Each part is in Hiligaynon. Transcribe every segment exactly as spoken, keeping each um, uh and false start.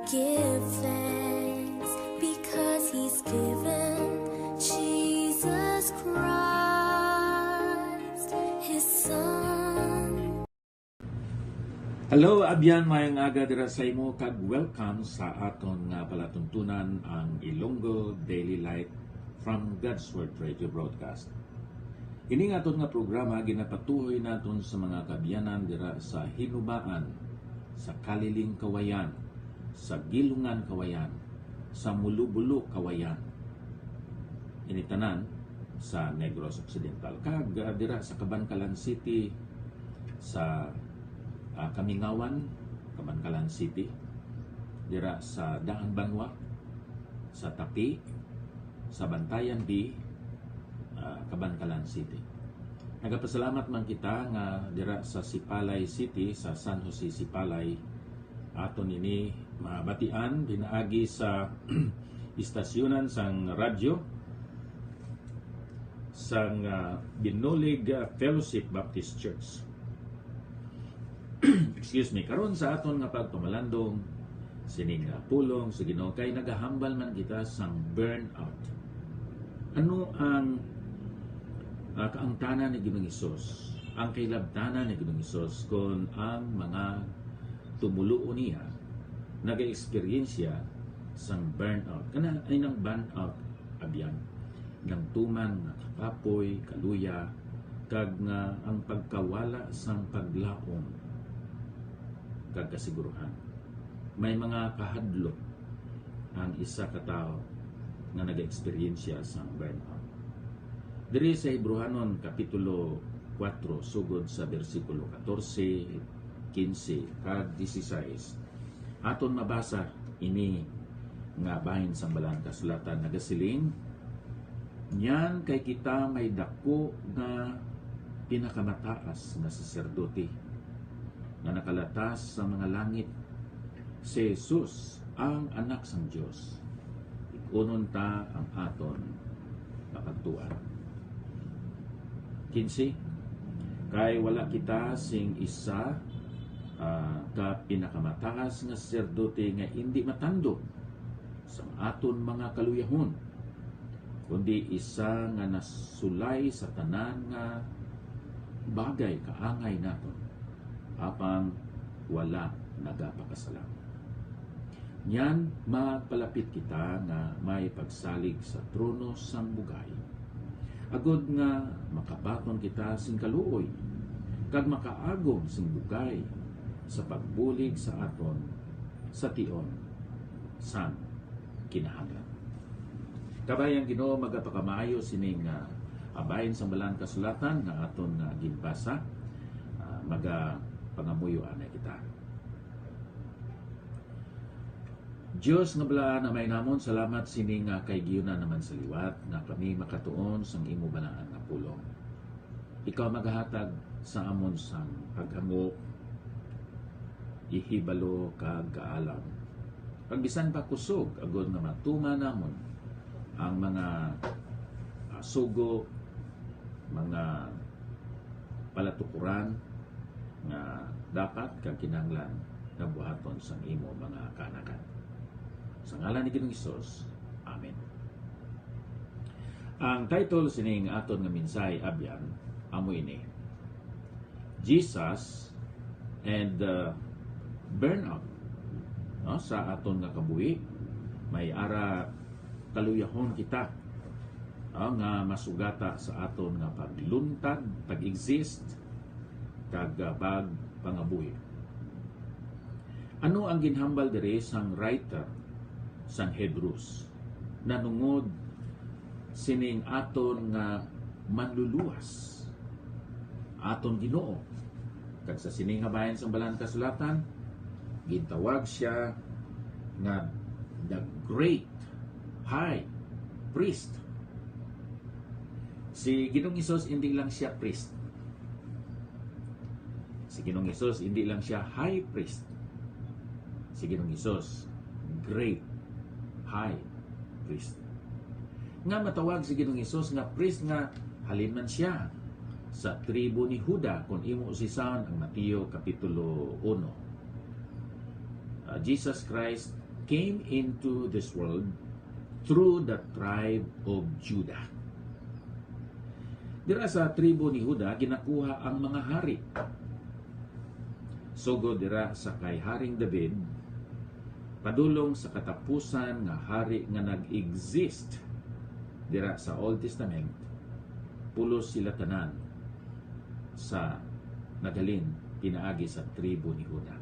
Give thanks because he's given Jesus Christ, his son. Hello, abyan, mayong aga dira sa imo, kag welcome sa aton nga palatuntunan, ang Ilonggo Daily Light from God's Word Radio Broadcast. Ini nga aton nga programa ginapatuhoy naton sa mga kaabyanan dira sa Hinubaan, sa Kaliling Kawayan, sa Gilungan Kawayan, sa Mulubulo Kawayan. Ini tanan sa Negros Occidental, kag, ah, dira sa Kabankalan City, sa, ah, Kamingawan, Kabankalan City, dira sa Daan Banwa, sa Tapi, sa Bantayan B, ah, Kabankalan City. Nagapasalamat man kita nga dira sa Sipalay City, sa San Jose Sipalay, aton ini mabatian pinaagi sa istasyonan sang radyo sang, ah, Binolig, ah, Fellowship Baptist Church. Excuse me, karon sa aton nga pagpamalandong sining, ah, pulong sa Ginoo, kay nagahambal man kita sang burnout. Ano ang, ah, kaangtanan ni Ginoong Hesus, ang kahilabtanan ni Ginoong Hesus kon ang mga tumoluo niya naga-eksperyensya sang burnout? Kana ay nang burnout, abyan, nang tuman nga kakapoy, kaluya, kag nga ang pagkawala sang paglaom kag kasiguruhan. May mga kahadlok ang isa ka tawo nga nag-eksperyensya sang burnout. Diri sa Hebrehanon Kapitulo kuwatro, sugod sa bersikulo katorse, kinse, kag disisais, aton mabasa ini nga bahin sang Balaan Kasulatan, nagasiling, "Niyan kay kita may daku nga pinakamataas nga saserdote nga nakalatas sa mga langit, si Jesus, ang Anak sang Dios. Ig-unon ta ang aton nga pagtuan." Kinse, kay wala kita sing isa, ah, ka pinakamataas nga saserdote nga indi matandog sa aton mga kaluyahon, kundi isa nga nasulay sa tanan nga bagay kaangay naton, apang wala nagapakasala. Niyan, magpalapit kita nga may pagsalig sa trono sang bugay, agod nga makabaton kita sing kaluoy, kag makaagom sing bugay sa pagbulig sa aton sa tion sang kinahanglan. Kabay ang Ginoo magapakamaayo sining, ah, bahin sang Balaan Kasulatan nga aton nga ginbasa. Ah, magapangamuyo anay kita. Dios nga balaan, Amay namon, salamat sini nga kay giuna naman sa liwat nga kami makatuon sang imo balaan nga pulong. Ikaw magahatag sa amon sang paghangop, ihibalo, kag kaalam, kag bisan pa kusog, agod nga matuman namon ang mga, ah, sugo, mga palatukuran nga dapat kag kinahanglan nga buhaton sang imo mga kaanakan. Sa ngalan ni Ginoong Hesus, amen. Ang title sining aton nga mensahe, abyan, amo ini: Jesus and, uh, burnout. No, sa aton nga kabuhi, may ara kaluyahon kita, ah, nga masugata sa aton nga pagluntad, pag-exist, kag, ah, pagpangabuhi. Ano ang ginhambal diri sang writer sang Hebrews nanungod sining aton nga manluluwas, aton Ginoo? Kag sa sini nga bahin sang Balaan Kasulatan, gintawag sia nga the great high priest. Si Ginoong Hesus indi lang sia priest. Si Ginoong Hesus indi lang sia high priest. Si Ginoong Hesus, great high priest. Nga matawag si Ginoong Hesus nga priest nga halin man sia sa tribo ni Juda, kung imo usisa ang Mateo Kapitulo uno. Ah, Jesus Christ came into this world through the tribe of Judah. Dira sa tribo ni Juda ginakuha ang mga hari. Sugod dira sa kay Haring David, padulong sa katapusan nga hari nga nag-exist dira sa Old Testament, pulos sila tanan sa naghalin pinaagi sa tribo ni Juda.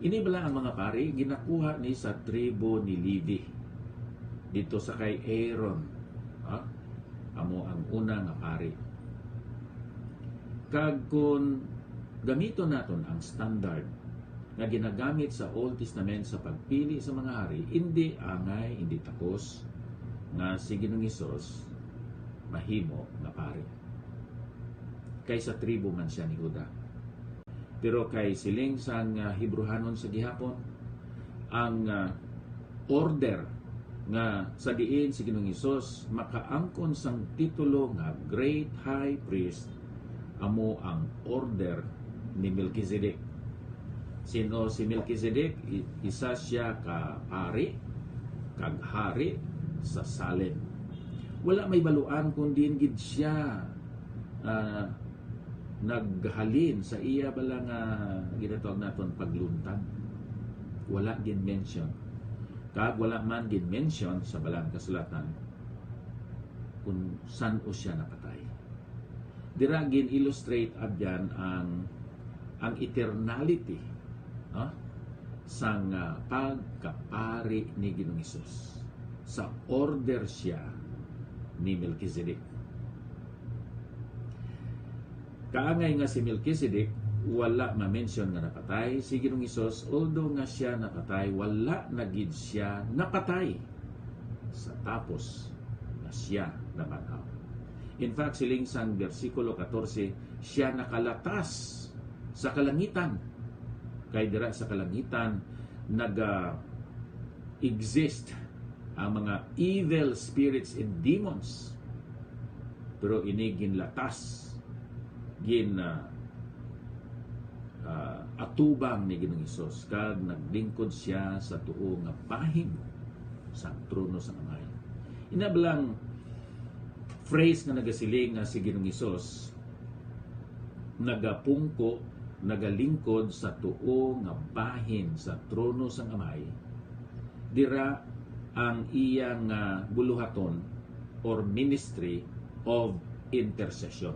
Ini bala ang mga pari ginakuha ni sa tribo ni Levi dito sa kay Aaron, ha? Amo ang una nga pari. Kag kun gamiton naton ang standard nga ginagamit sa Old Testament sa pagpili sa mga hari, indi angay, indi takos nga si Ginoong Hesus mahimo nga pari. Kay sa tribo man siya ni Juda. Pero kay siling sang, ah, Hebrehanon sa gihapon, ang, ah, order nga sa diin si Ginoong Hesus makaangkon sang titulo nga Great High Priest amo ang order ni Melchizedek. Sino si Melchizedek? I-, isa siya ka pari kag hari sa Salem. Wala may baluan kung diin gid siya, ah, naghalin sa iya bala nga ginatawag naton pagluntad. Wala gin-mention. Kag wala man gin-mention sa Balang Kasulatan kung san-o siya napatay. Dira gin-illustrate abyan ang, ang eternality, no? Sang, ah, pagkapari ni Ginoong Hesus sa order siya ni Melchizedek. Kaangay nga si Melchizedek wala ma-mention nga napatay, si Ginoong Hesus, although nga siya napatay, wala na gid siya napatay sa tapos nga siya nabanhaw. In fact, siling sang bersikulo katorse, siya nakalatas sa kalangitan. Kay dira sa kalangitan naga-exist ang mga evil spirits and demons. Pero ini ginlatas, gin, ah, ah, atubang ni Ginoong Hesus, kag naglingkod siya sa tuo nga bahin sang trono sang Amay. Ina bala ang phrase nga nagasiling nga si Ginoong Hesus nagapungko, nagalingkod sa tuo nga bahin sa trono sang Amay, dira ang iya nga buluhaton or ministry of intercession.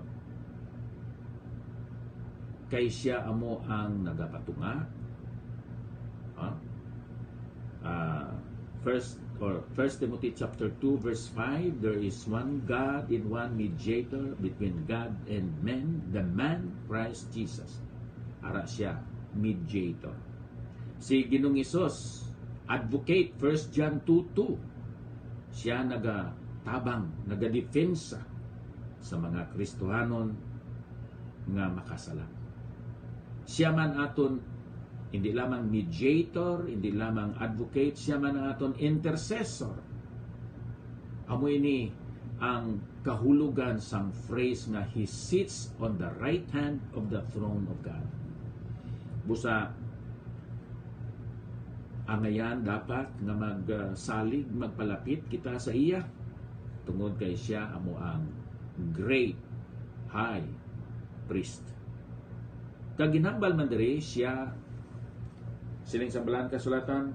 Kay siya amo ang nagapatunga. Ha? Ah, first, or First Timothy chapter two verse five, "There is one God and one mediator between God and men, the man Christ Jesus." Ara siya, mediator. Si Ginoong Hesus, advocate, First John two two. Siya nagatabang, nagadepensa sa mga Kristohanon nga makasala. Siya man aton hindi lamang mediator, hindi lamang advocate, siya man ang aton intercessor. Amo ini ang kahulogan sang phrase nga, "He sits on the right hand of the throne of God." Busa, angayan dapat nga magsalig, magpalapit kita sa iya, tungod kay siya amo ang great high priest. Kag ginhambal man diri siya, siling sa Balaan Kasulatan,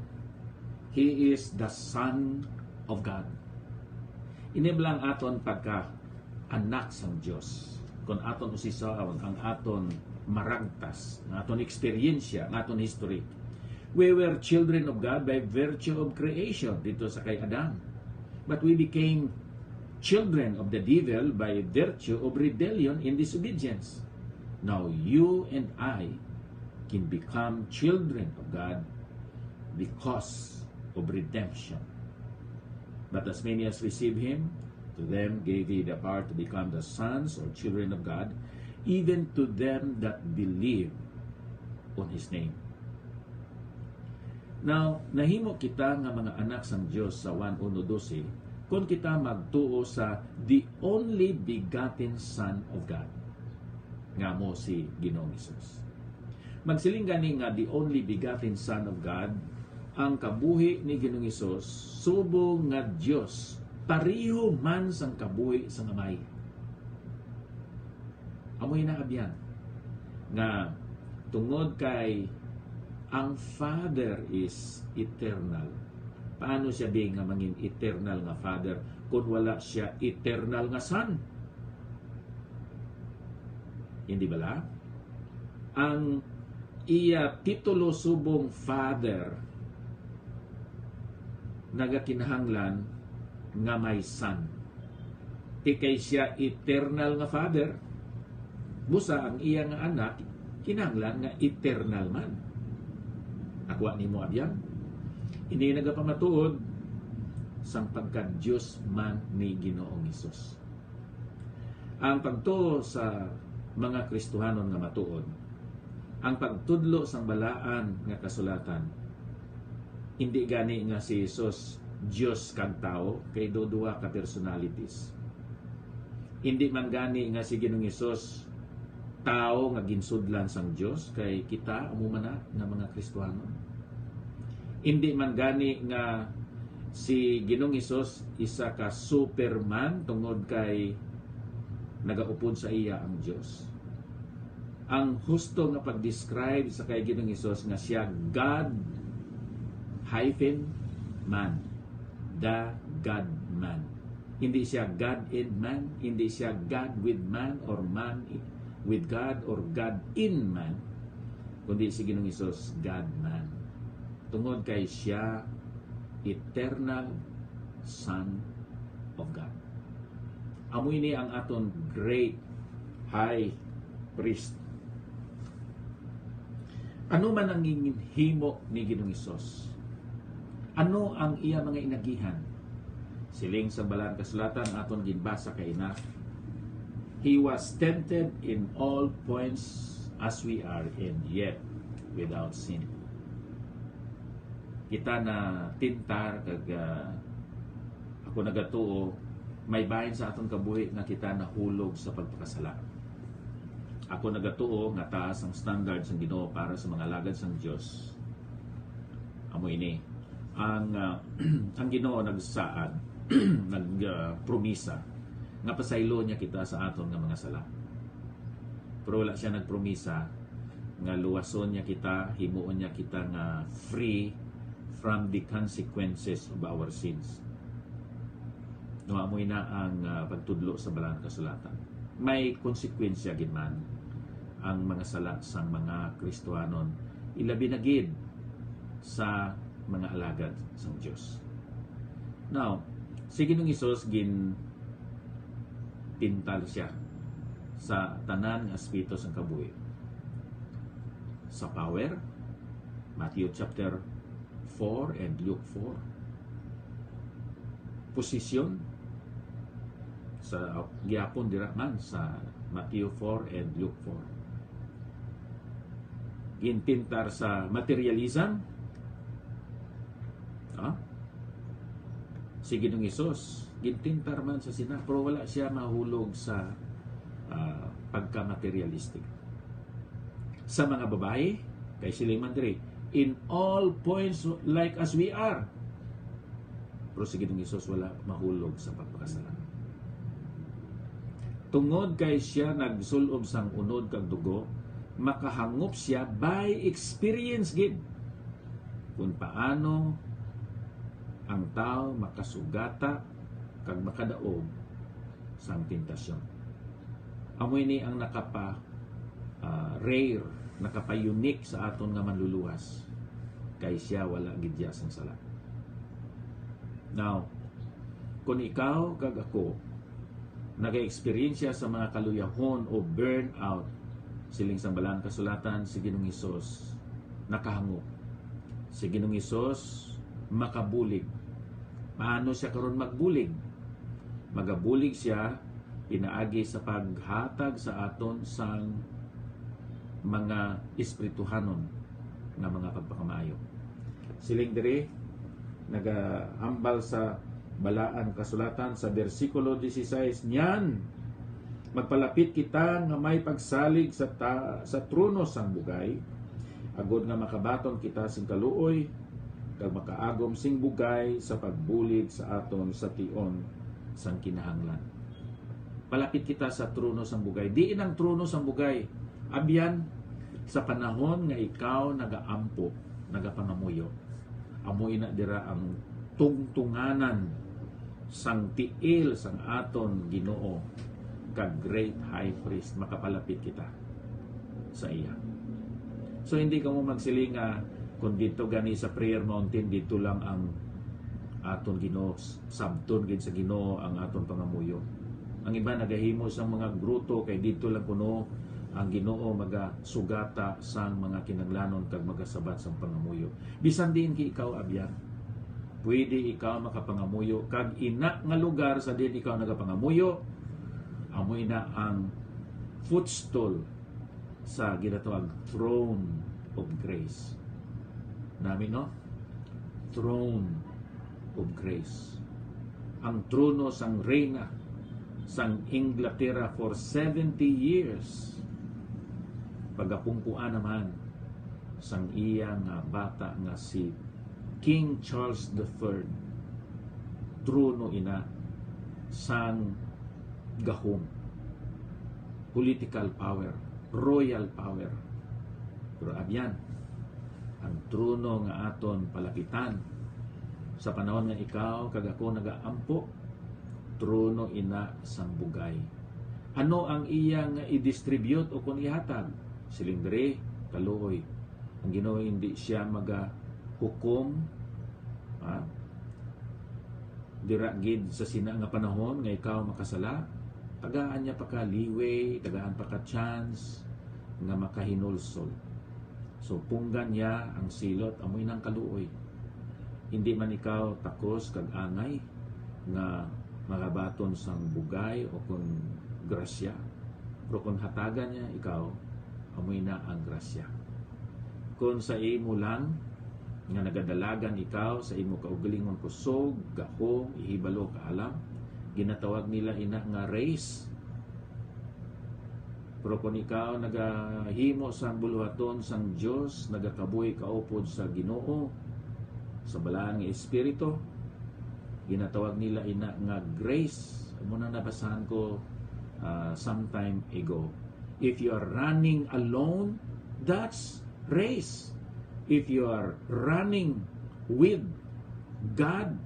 "He is the Son of God." Ini bala ang aton pagka anak sang Dios. Kung aton usisaon ang aton maragtas, ang aton eksperyensya, ang aton history, we were children of God by virtue of creation dito sa kay Adan. But we became children of the devil by virtue of rebellion and disobedience. Now you and I can become children of God because of redemption. But as many as receive him, to them gave he the power to become the sons or children of God, even to them that believe on his name. Now, nahimo kita nga mga anak sang Dios sa Juan uno doce, kon kita magtuo sa the only begotten Son of God, nga mo si Ginoong Hesus. Magsiling gani nga the only begotten Son of God, Ang kabuhi ni Ginoong Hesus subong nga Dios, pareho man sang kabuhi sang Amay. Amoy na abyan nga tungod kay ang Father is eternal. Paano siya bi nga mangin eternal nga Father kung wala siya eternal nga Son? Hindi bala? Ang iya titulo subong Father nagakinahanglan nga may Son. Ti kay siya eternal nga Father, busa ang iya nga Anak kinahanglan nga eternal man. Akwa nimo abyan? Ini nagapamatuod sang pagka-Dios man ni Ginoong Hesus. Ang pagtuo sa mga Kristohanon nga matuod, ang pagtudlo sang balaan nga kasulatan, hindi gani nga si Jesus Dios kag tawo, kay do duha ka personalities. Hindi man gani nga si Ginoong Hesus tawo nga ginsudlan sang Dios, kay kita amo man na nga mga Kristohanon. Hindi man gani nga si Ginoong Hesus isa ka Superman tungod kay nagaupod sa iya ang Dios. Ang husto nga pag-describe sa kay Ginoong Hesus nga siya God hyphen man, the God man. Hindi siya God and man, hindi siya God with man or man i- with God or God in man, kundi si Ginoong Hesus God man. Tungod kay siya eternal Son of God. Amo ini ang aton great high priest. Ano man ang ginhimo ni Ginoong Hesus? Ano ang iya mga inagihan? Siling sa Balaan Kasulatan, aton ginbasa kaina, "He was tempted in all points as we are, and yet without sin." Kita na tintar kag, ah, ako nagatuo, may bahin sa aton kabuhi nga kita nahulog sa pagpakasala. Ako nagatuo nga taas ang standard sang Ginoo para sa mga alagad sang Dios. Amo ini ang, ah, ang Ginoo nagsaad, nag, ah, promisa nga pasaylo niya kita sa aton nga mga sala. Pero wala siya nagpromisa nga luwason niya kita, himuon niya kita nga free from the consequences of our sins. No, amo ina ang, ah, pagtudlo sa Balaan Kasulatan. May konsekwensya gid man ang mga sala sang mga Kristohanon, ilabi na gid sa mga alagad sang Dios. Now, si Ginoong Hesus gin tintal siya sa tanan nga aspeto sang kabuhi. Sa power, Matthew chapter four and Luke four. Posisyon, sa gihapon dira man sa Matthew four and Luke four. Gintintar sa materialism, ha? Si Ginoong Hesus, gintintar man sa sina, pero wala siya mahulog sa, ah, pagka-materialistic. Sa mga babayi, kay siling man diri, "In all points like as we are." Pero si Ginoong Hesus wala mahulog sa pagpakasala. Tungod kay siya nagsul-ob sang unod kag dugo, makahangop siya by experience gid kung paano ang tawo makasugata kag makadaog sang tentasyon. Amo ini ang nakapa, ah, rare, nakapa-unique sa aton nga Manluluwas, kay siya wala gid siya sang sala. Now, kung ikaw kag ako naga-eksperyensya sa mga kaluyahon o burnout, siling sang Balaan Kasulatan, si Ginoong Hesus nakahangop. Si Ginoong Hesus makabulig. Paano siya karon magbulig? Magabulig siya pinaagi sa paghatag sa aton sang mga espirituhanon nga mga pagpakamaayo. Siling diri, nagahambal sa Balaan Kasulatan sa bersikulo dieciséis, "Niyan, magpalapit kita nga may pagsalig sa ta-, sa trono sang bugay, agod nga makabaton kita sing kaluoy, kag makaagom sing bugay sa pagbulig sa aton sa tion sang kinahanglan. Palapit kita sa trono sang bugay. Diin ang trono sang bugay? Abyan, sa panahon nga ikaw nagaampo, nagapangamuyo, amo ina dira ang tungtunganan sang tiil sang aton Ginoo kag Great High Priest. Makapalapit kita sa iya. So, hindi kamo magsiling nga kung dito gani sa Prayer Mountain, dito lang ang aton Ginoo, sabton gid sa Ginoo ang aton pangamuyo. Ang iba nagahimo sang mga gruto kay dito lang kuno ang Ginoo magasugata sang mga kinahanglanon kag magasabat sang pangamuyo. Bisan diin kay ikaw, abyan, pwede ikaw makapangamuyo kag ina nga lugar sa diin ikaw nagapangamuyo, amo ina ang footstool sa ginatawag throne of grace. Nami, no? Throne of grace. Ang trono sang reyna sang Inglaterra for seventy years. Pagapungkuan naman sang iya nga bata nga si King Charles the Third. Trono ina sang gahom, political power, royal power. Pero abyan, ang trono nga aton palapitan sa panahon nga ikaw kag ako nagaampo, trono ina sang bugay. Ano ang iya nga i-distribute o kon ihatag? Siling diri, kaluoy. Ang Ginoo hindi siya magahukom, ha? Dira gid sa sina nga panahon nga ikaw makasala, tagaan niya pa ka leeway, tagaan pa ka chance nga makahinulsol. So, punggan niya ang silot, amoy nang kaluoy. Hindi man ikaw takos kag angay nga magabaton sang bugay o kon grasya, pero kon hatagan niya ikaw, amoy na ang grasya. Kon sa imo lang nga nagadalagan ikaw sa imo kaugalingon kusog, gahom, ihibalo, kaalam, ginatawag nila ina nga race. Pero kon ikaw nagahimo sang buluhaton sang Dios, nagakabuhi kaupod sa Ginoo, sa Balaan nga Espiritu, ginatawag nila ina nga grace. Amo na nabasahan ko, ah, some time ago. If you are running alone, that's race. If you are running with God,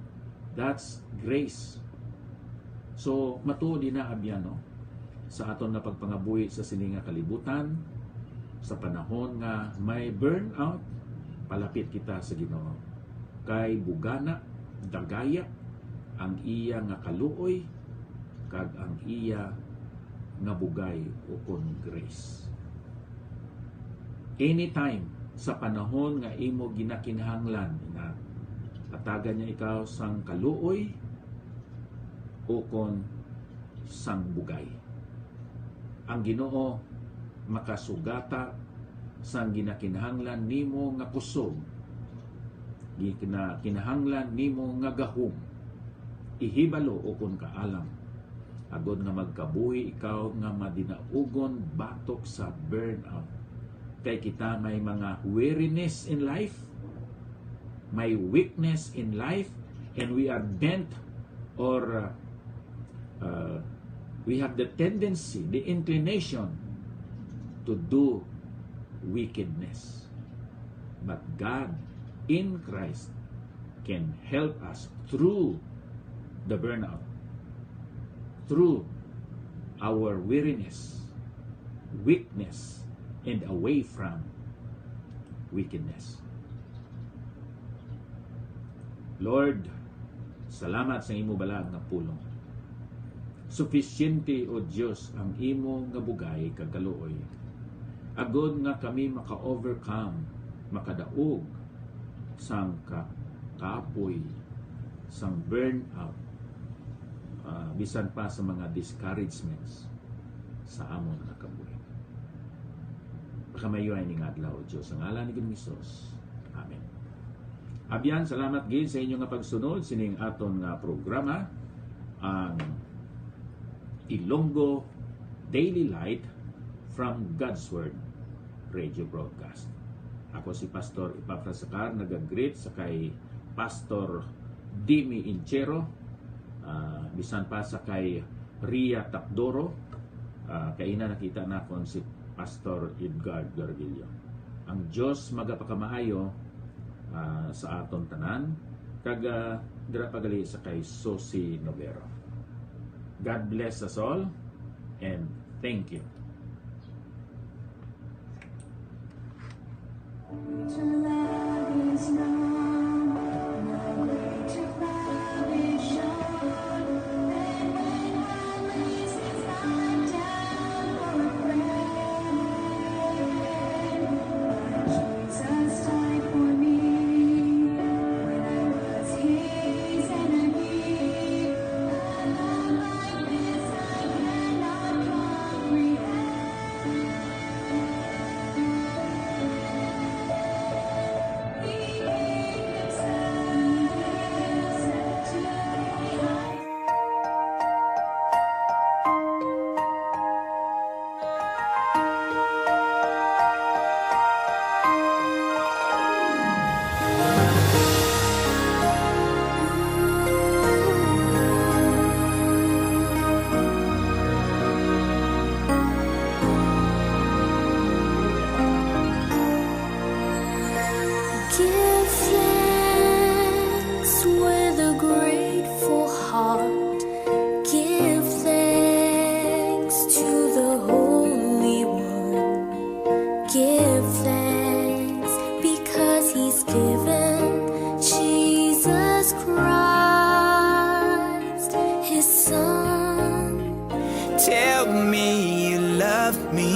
that's grace. So, matuod ina, abyan, no? Sa aton nga pagpangabuhi sa sini nga kalibutan, sa panahon nga may burnout, palapit kita sa Ginoo. Kay bugana, dagaya ang iya nga kaluoy, kag ang iya nga bugay ukon grace. Anytime sa panahon nga imo ginakinahanglan, ina, hatagan niya ikaw sang kaluoy ukon sang bugay. Ang Ginoo makasugata sang ginakinahanglan nimo nga kusog, gina-, kinahanglan nimo nga gahom, ihibalo ukon kaalam, agod nga magkabuhi ikaw nga madinaugon batok sa burnout. Kay kita may mga weariness in life, may weakness in life, and we are bent or, uh, uh, we have the tendency, the inclination to do wickedness. But God in Christ can help us through the burnout, through our weariness, weakness, and away from wickedness. Lord, salamat sa imo balaod nga pulong. Sufisyente, O Dios, ang imo nga bugay kag kaluoy, agod nga kami maka-overcome, makadaog sang ka-, kapoy, sang burnout, ah, bisan pa sa mga discouragements sa amon nga kabuhi. Pakamayuhay ning adlaw, O Dios, sa ngalan ni Ginoong Hesus. Amen. Abyan, salamat gid sa inyo nga pagsunod sining aton nga programa, ang Ilonggo Daily Light from God's Word Radio Broadcast. Ako si Pastor Epafras Sacar, nag-greet sa kay Pastor Dimi Inchero, ah, bisan pa sa kay Ria Tapdoro, ah, kay ina nakita nakon si Pastor Edgard Garvillo. Ang Dios magapakamaayo, ah, sa aton tanan, kag, ah, dira pa gali sa kay Sosi Novero. God bless us all, and thank you. Give thanks with a grateful heart. Give thanks to the Holy One. Give thanks because He's given Jesus Christ, His Son. Tell me you love me.